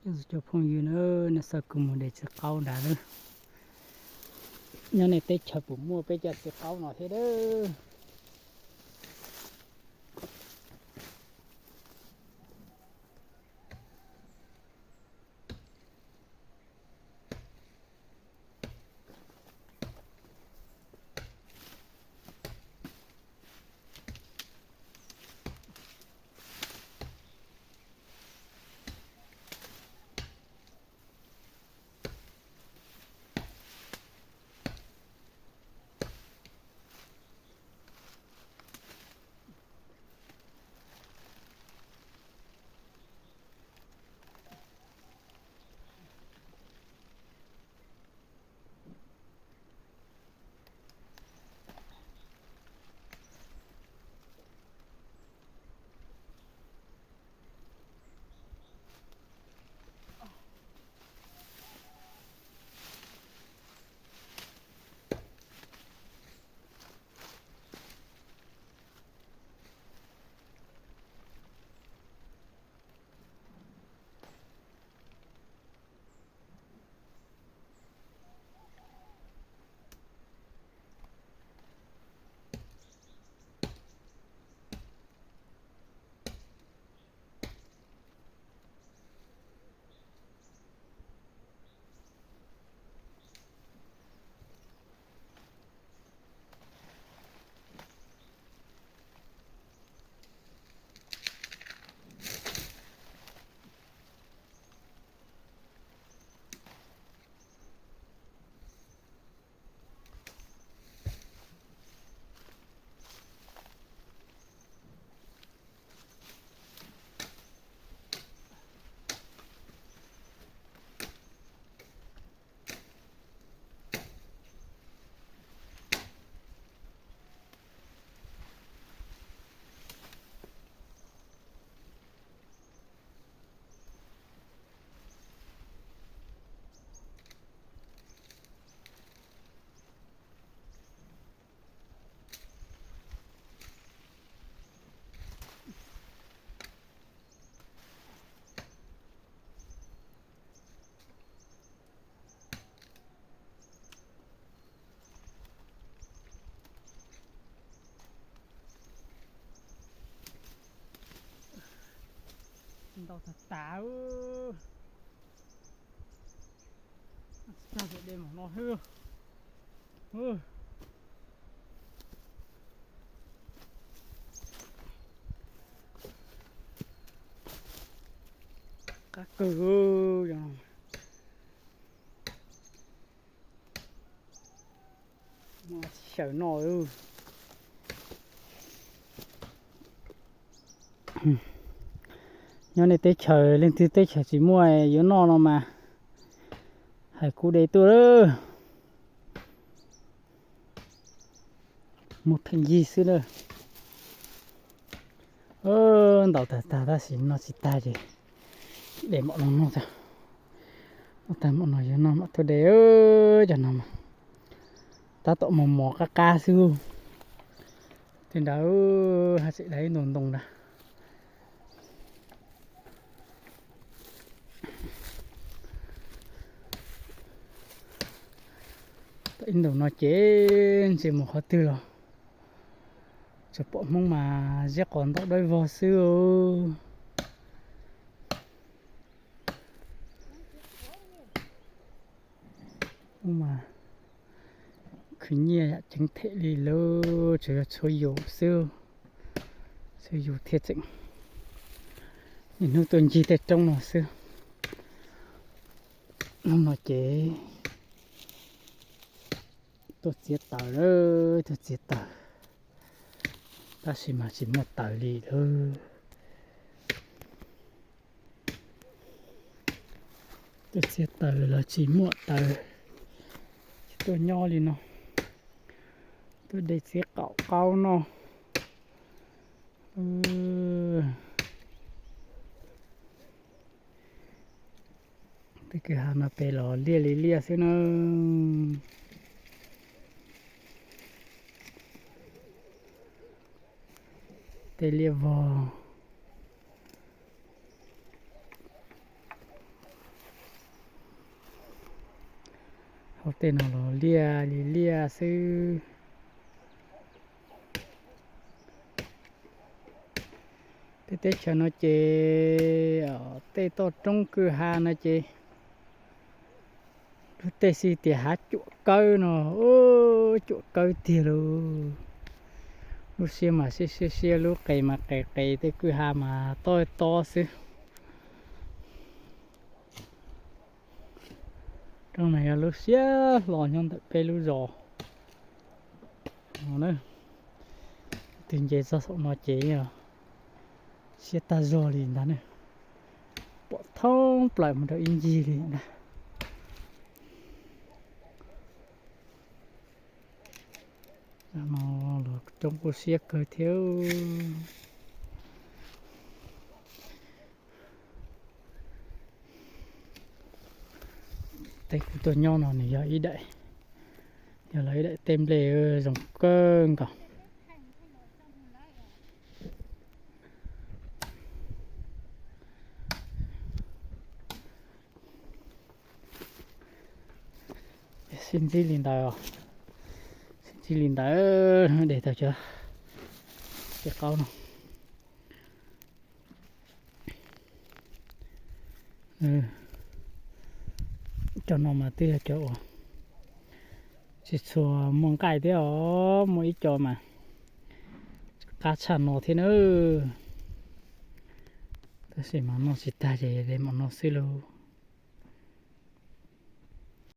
Cov phooj ywg na, nej xav kuv mus de txiv qaub nrad lawm. Nyob nej teb chaws puas muaj peb cov txiv qaub no thiab lawm? Ntau tag tas. Tsis tag ces de mam no xwb. Qab kawg. Xyaw no. Nyob nej teb chaws leej twg teb chaws tsis muaj yuav noj no mas hais kuv de tuaj lawm. Muag pheej yig xwb na. Ntaus tag tag tab sis noj tsis tag ces de mam no noj. Noj tag mam no yuav noj mam tuaj de. Cov no mas tab tom mos mos qab qab xwb. Tej nrad haj tseem dai ib ntaus ntoo nrad. Tau ib ntaus no ces ntsia mus qhov twg los tsuas pom Hmoob mas ziab qos ntaus dawb vog xwb. Ub mas khwv nyiaj yam ceev them li lawm, tsuas yog tshuav yus xwb, tshuav yus thiaj tseem niaj hnub tuaj ncig tej roob no xwb. Hnub no ces tuaj txiav taws lawm, tuaj txiav taws, tab sis mas tsis muaj taws li lawm. Tuaj txiav taws los tsis muaj taws, ces tuaj nyob li no, tuaj de txiv qaub qaub noj. Tej kwj ha no pem los liaj li liaj xwb na. Tej liaj vog. Tej no los liaj li liaj xwb. Tej teb chaws no ces tej toj roob kwj ha no ces lub tej xij tias hav cuam kawb no, cuam kawb tiag lauj. Lub siab mas siab siab siab, lub qes mas qes qes, tej kwj ha mas tob tob xwb. Roob no yog lub siab hlo nyob ntawm peb lub zos no. Twg nce txog saum no ces yog siab tag zog li ntag ne. Pom thoob plaws mus rau ib ncig li ntag. No los coob kuj siab kawg thiab. Tej kuv tuaj nyob no nws yog ib daim, yog lawv ib daim tej nplej zoo kawg nkaus. Sib ntsib li ntawd, sib ntsib li ntawd, de tau cov tej qaub no. Cov no mas twb yog cov uas tsis tshua muaj nqaij thiab os, muaj ib co mas qab tshaj no thiab na. Tab sis mas noj tsis tag ces de mam noj xwb lauj.